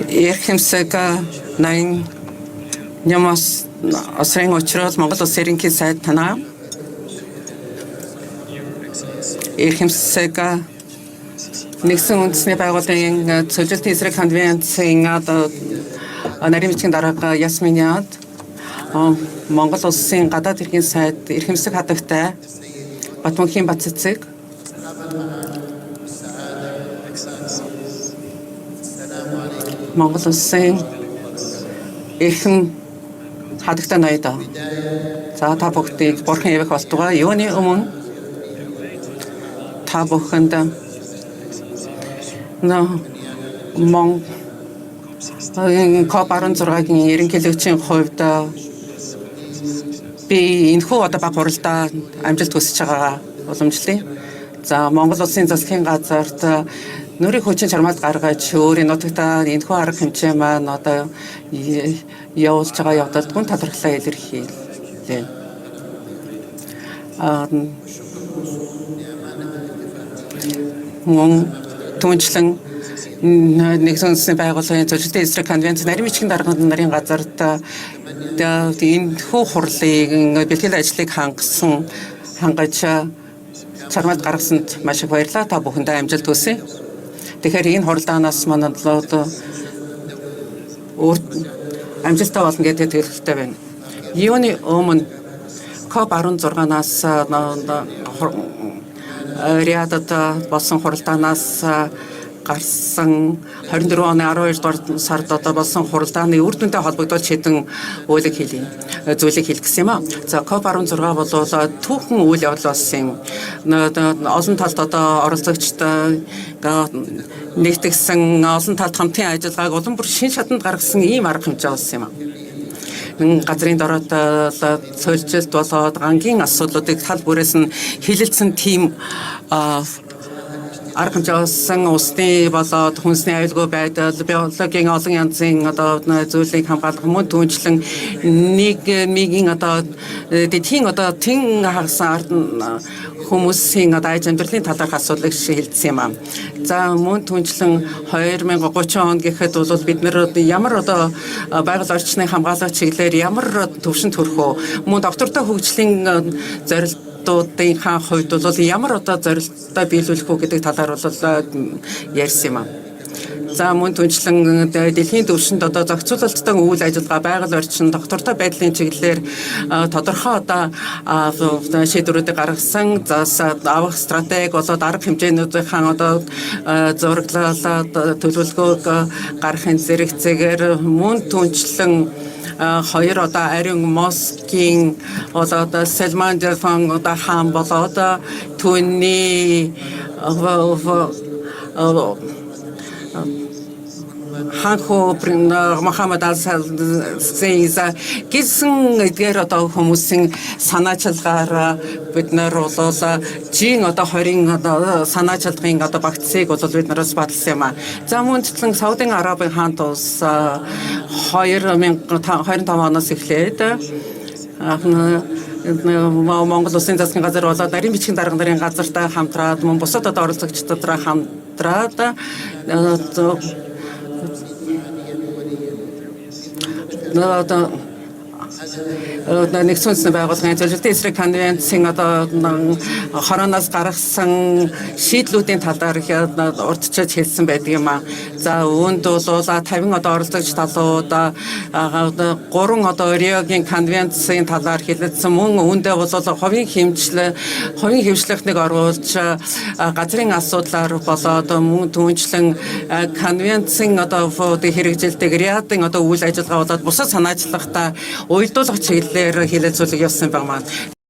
Эрхэмсэг ноён Нямас Осрын учрал Монгол Улсын ерөнхий сайд танаа эрхэмсэг нэгдсэн үндэсний байгууллагын цөлжилтийн эсрэг конвенцийн одоо нарийн бичгийн дарга Ясмин Яд, Монгол Улсын гадаад хэргийн сайд эрхэмсэг хадагтай Батмөнхийн Бацэцэг, Монгол Улсын эрхэм хадагтай ноёд. За, та бүхнийг бурхан явах болтугай. Юуны өмнө та бүхэнд Мон COP16-гийн ерөнхийлөгчийн хувьд би энэхүү одоо баг хуралдаа амжилт хүсэж байгаагаа уламжлая. За, Монгол Улсын засгийн газарт нүрийн хүчин чармайлт гаргаж өөрийн нутагтаа энэхүү арга хэмжээ маань одоо явуулж байгаа явдалд гүн талархлаа илэрхийллээ. Мөн түнчлэн нэгдсэн үндэсний байгууллагын зөрчилтийн эсрэг конвенц нарийн бичгийн дарга нарын газарт энэхүү хурлыг бэлтгэл ажлыг хангасан хангаж чармайлт гаргасанд маш их баярлалаа. Та бүхэндээ амжилт хүсье. Тэгэхээр энэ хуралдаанаас манай өөр амжилттай болно гэдэг тэтгэлтэй байна. Юуны өмнө COP16-наас Риадад болсон хуралдаанаас гарсан 24 оны 12 дугаар сард одоо болсон хуралдааны үр дүнтэй холбогдуулж хэдэн үйлэг хэлье. Зүйлийг хэлэх гэсэн юм аа. За, COP16 бол түүхэн үйл явдал болсон юм. Олон талд одоо оролцогчд нэгтгсэн, олон талд хамтын ажиллагааг улам бүр шин шатанд гаргасан ийм арга хэмжээ болсон юм аа. Газрын дороотой цөлжилт болоод гангийн асуудлуудыг тал бүрээс нь хилэлцсэн тийм арга хэмжээ болсон. Усны болоод хүнсний аюулгүй байдал, биологийн олон янзын одоо зүйлийг хамгаалах, мөн түнчлэн нийгмийн одоо дэлхийн одоо тэн хагас хүмүүсийн одоо аж амьдралын талаарх асуудлыг шилжсэн юм аа. За, мөн түнчлэн 2030 он гэхэд бол бид нэр ямар одоо байгаль орчныг хамгаалах чиглэлээр ямар төвшөнд хүрэх вэ? Мөн доктортой хөгжлийн зорилтуудынхаа хувьд бол ямар одоо зорилттой биелүүлэх үү гэдэг талаар бол ярьсан юм аа. За, мөн түнчлэн дэлхийн түвшинд одоо зохицуулалттай үйл ажиллагаа, байгаль орчин, тогтвортой байдлын чиглэлээр тодорхой одоо шийдвэрүүдийг гаргасан. За, авах стратеги болоод арга хэмжээнүүдийн одоо зураглал, төлөвлөгөөг гаргахын зэрэгцээгээр мөн түнчлэн хоёр одоо ариун москийн болоод Салман Джафан одоо хаан болоод түүний ханху Мохаммед Ал-Сейза гэсэн эдгээр одоо хүмүүсийн санаачилгаар бид нар бол жин одоо 20-ын одоо санаачилгын одоо багцыг бол бид нараас баталсан юм а. За, мөн тэтлэн Саудын Арабын хаант улс 2025 оноос эхлээд Монгол Улсын засгийн газар болоод нарийн бичгийн дарга нарын газартай хамтраад, мөн бусад одоо оролцогчдод хамтраад одоо нэгдсэн үндэсний байгууллагын зөрчилтийн эсрэг конвенцийн одоо хорооноос гаргасан шийдлүүдийн талаар урдчилж хэлсэн байдаг юм а. За, үүнд бол 50 одоо оролцогч талууд гурван одоо Риогийн конвенцийн талаар хэлэлцсэн. Мөн үүндээ бол хувийн хэмжлэл, хувийн хэвшлэхнийг оруулж газрын асуудлаар болоод мөн түнчлэн конвенцийн одоо хэрэгжилдэг Риадын одоо үйл ажиллагаа болоод бусад санаачлагтай уялдуулах чиглэлээр хэлэлцүүлэг явсан байна.